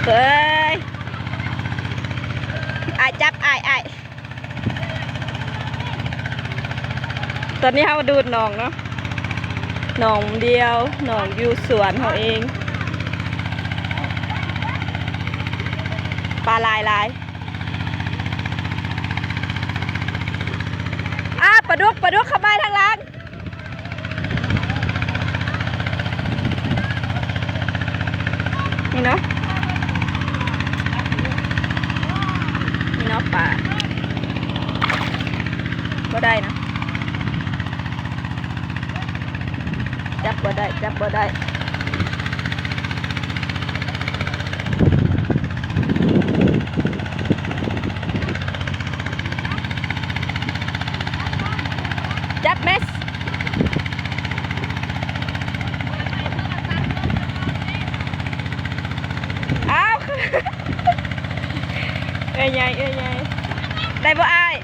ເອີຍ ອ້າຍຈັບ ອ້າຍ ອ້າຍ. ຕອນນີ້ເຮົາມາດູດໜອງເນາະ ໜອງດຽວ ໜອງຢູ່ສວນເຮົາເອງ. ປາຫຼາຍໆ. ອ້າ ປາດຸກ ປາດຸກ ເຂົ້າມາທາງຫຼັງ. ນີ້ເນາະ ນີ້ເນາະ ປາ ບໍ່ໄດ້ນະ ຈັບບໍ່ໄດ້ ຈັບບໍ່ໄດ້. ຈັບແມສ ອ້າວ ເອື້ອຍໃຫຍ່ ເອື້ອຍໃຫຍ່ ໄດ້ບໍ່ອ້າຍ?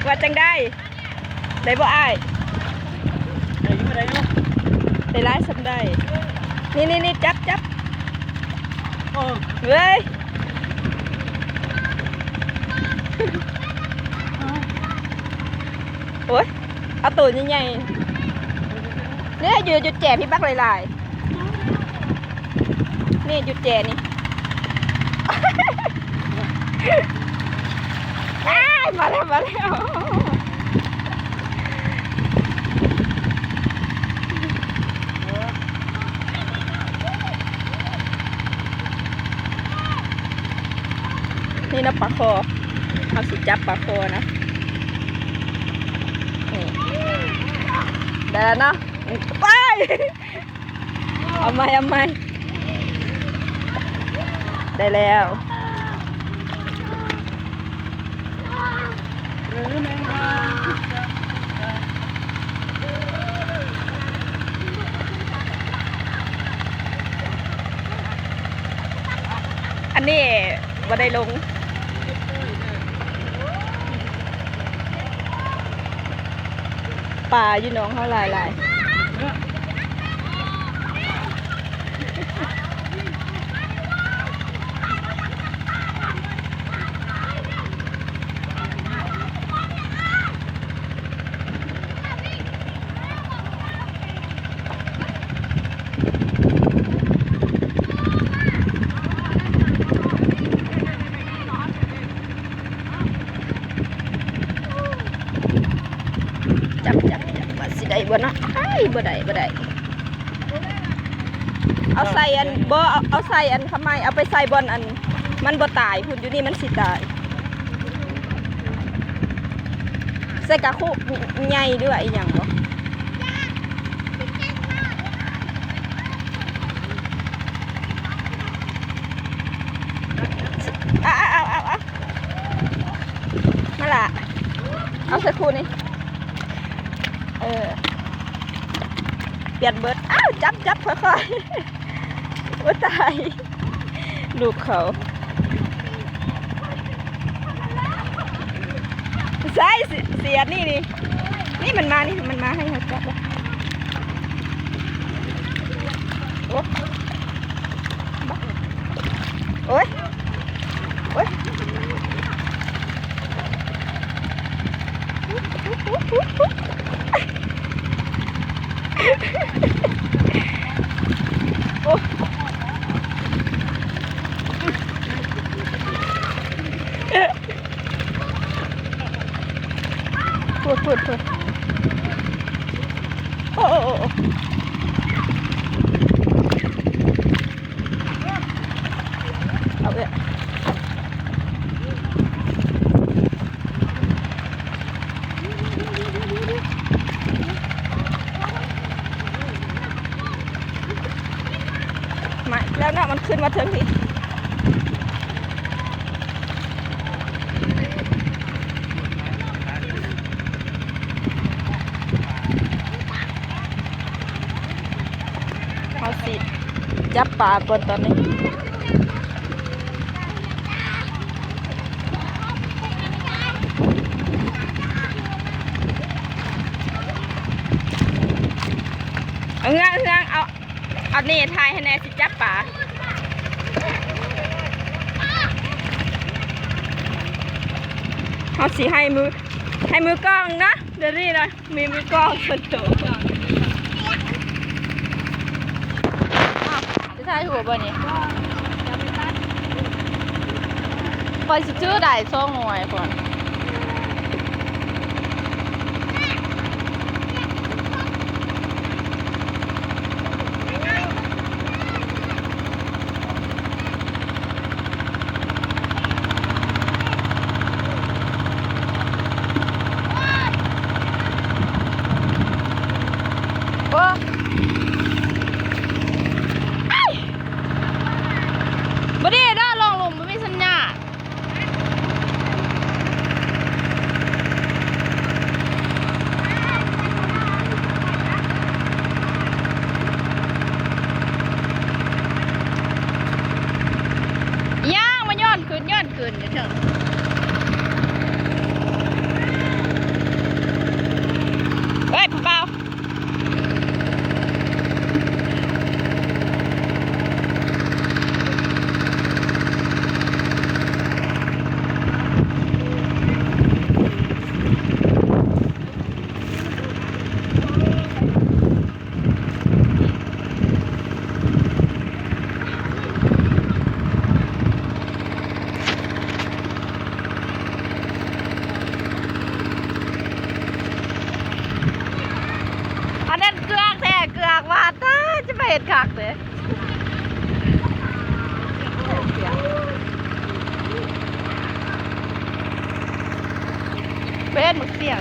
ວ່າຈັ່ງໃດ? ໄດ້ບໍ່ອ້າຍ? ໄດ້ຢູ່ ໄດ້ຢູ່ ໄດ້ຫຼາຍສ່ຳໃດ? ນີ້ໆໆ ຈັບ ຈັບ ໂອ້ ເວີຍ ໂອ້ຍ ເອົາໂຕໃຫຍ່ໆ ນີ້ຢູ່ ຢູ່ແຈພີ້ບັກຫຼາຍໆ. ນີ້ຢູ່ແຈນີ້ ອ້າຍ ມາແລ້ວ ມາແລ້ວ. ນີ້ນະ ປາຄໍ່ ເຮົາຊິຈັບປາຄໍ່ນະ ນີ້ ໄດ້ແລ້ວເນາະ ໄປ. ເອົາໃໝ່ ເອົາໃໝ່ ໄດ້ແລ້ວ. ອັນນີ້ບໍ່ໄດ້ລົງ. ປາຢູ່ໜອງເຮົາຫຼາຍໆ. ຈັບ ຈັບ ຈັບ ວ່າຊິໄດ້ບໍ່ເນາະ? ອ້າຍ ບໍ່ໄດ້ ບໍ່ໄດ້. ເອົາໃສ່ອັນ ບໍ່ ເອົາ ເອົາໃສ່ອັນຂາໄມ້ ເອົາໄປໃສ່ບ່ອນອັນມັນບໍ່ຕາຍພຸ້ນ ຢູ່ນີ້ມັນຊິຕາຍ. ໃສ່ກະຄຸໃຫຍ່ ຫຼືວ່າອີ່ຫຍັງບໍ່? ເອົາ ເອົາ ເອົາ ເອົາ ເອົາ ມາລະ ເອົາໃສ່ຄູ່ນີ້. ເອີ ປ່ຽນເບີດ. ອ້າວ ຈັບ ຈັບ ຄ່ອຍໆ. ໂອ້ ຕາຍ ລູກເຂົາ. ໃສ່ ເສຍ ເສຍ ນີ້ ນີ້ ນີ້ ມັນມາ ນີ້ ມັນມາໃຫ້ເຮົາຈັບ. ໂອ້ ໂອ້ຍ ໂອ້ຍ ໂອ້ ພຸ້ນ ພຸ້ນ ພຸ້ນ. ໂອ້ ໂອ້ ໂອ້ ເອົາເອື້ອຍ. ມາອີກແລ້ວເນາະ ມັນຂຶ້ນມາເທິງພີ້. ເຮົາຊິຈັບປາກ່ອນຕອນນີ້. ເຮືອງ ເຮືອງ ເອົາ ເອົາເນຖ່າຍໃຫ້ແດ່ ຊິຈັບປາ. ເຮົາຊິໃຫ້ມື ໃຫ້ມືກ້ອງເນາະ ດຽວນີ້ນະ ມີມືກ້ອງສ່ວນໂຕ. ອ້າວ ຊິຖ່າຍຮູບບໍ່ນີ້? ຂ້ອຍຊິຈື່ໄດ້ສອງໜ່ວຍພຸ້ນ. ໂອ້ ບໍ່ດີເດີ ລ່ອງລຸ່ມບໍ່ມີສັນຍານ. ອີຫຍັງມາຍ້ອນຂຶ້ນ ຍ້ອນຂຶ້ນຢູ່ເທິງ. ເອີຍ ຜູ້ບ່າວ. ອັນນັ້ນເກືອກແທ້ ເກືອກວ່າ ຕາຍ ຈະໄປເຮັດຄັກເດ້. ເປັນບັກສ່ຽງ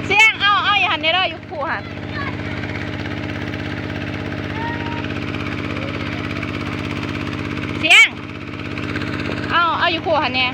ສ່ຽງ ເອົາ ເອົາຢູ່ຫັ້ນແດ່ເດີ ຢູ່ຄູ່ຫັ້ນ ສ່ຽງ ເອົາ ເອົາຢູ່ຄູ່ຫັ້ນແດ່.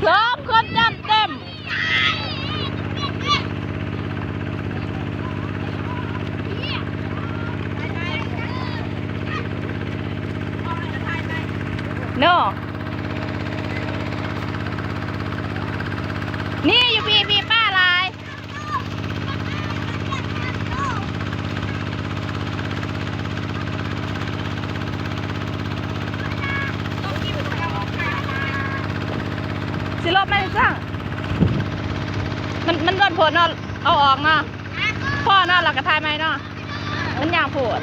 ສອງຄົນຈັບເຕັມ. ໂນ ນີ້ຢູ່ພີ້ ພີ້ ປາຫຼາຍ. ຊິລົບມາຈັ່ງ ມັນ ມັນດົນໂພດເນາະ ເອົາອອກເນາະ ພໍເນາະ ແລ້ວກໍຖ່າຍໃໝ່ເນາະ ມັນຍາວໂພດ.